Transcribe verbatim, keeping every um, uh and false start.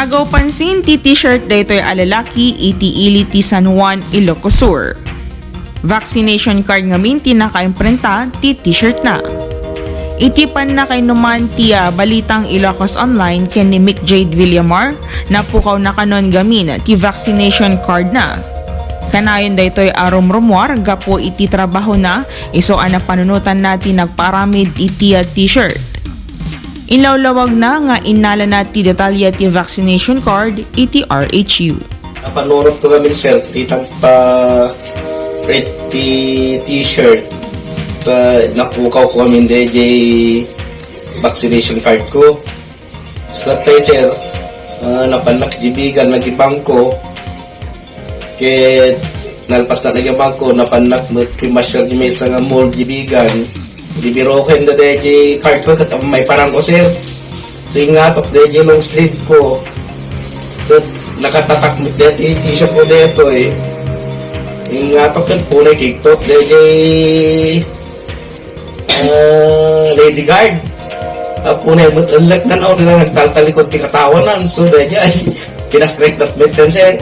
Agaw pansin ti t-shirt daytoy a lalaki iti ili ti San Juan, Ilocos Sur. Vaccination card ngamin ti nakaimprenta ti t-shirt na. Iti pannakainuman ti, ah, Balitang Ilocos Online ken ni Mick Jade Villamar, napukawna kanon gamin ti vaccination card na. Kanayon daytoy a rumrumuar gapu iti trabahona, isu a napanunotanna ti nagpaaramid iti, ah, t-shirt. Inlawlawagna nga innalana ti detalye ti vaccination card iti R H U. Napanunot ko ngamin, sir, ti tagpa-print ti t-shirt. Ta napukaw ko ngamin dayjay vaccination card ko. Sukat tayo, sir, ah, napannak di Vigan, nagibangko. Ket nalpas na nagibangko, napannak met ti master di maysa nga mall di Vigan. Di biroken da dayjay card ko, ket maiparang ko, sir. So, ingatok dayjay long sleeve ko. Ket nakatatak met dayjay t-shirt ko daytoy. Ingatok ket punay kigtot dayjay, ah, Lady Guard. Ah, punay met ellek na, no, nagtaltalikod ti katawanan. So, dayjay, pinastraight up met ken, sir.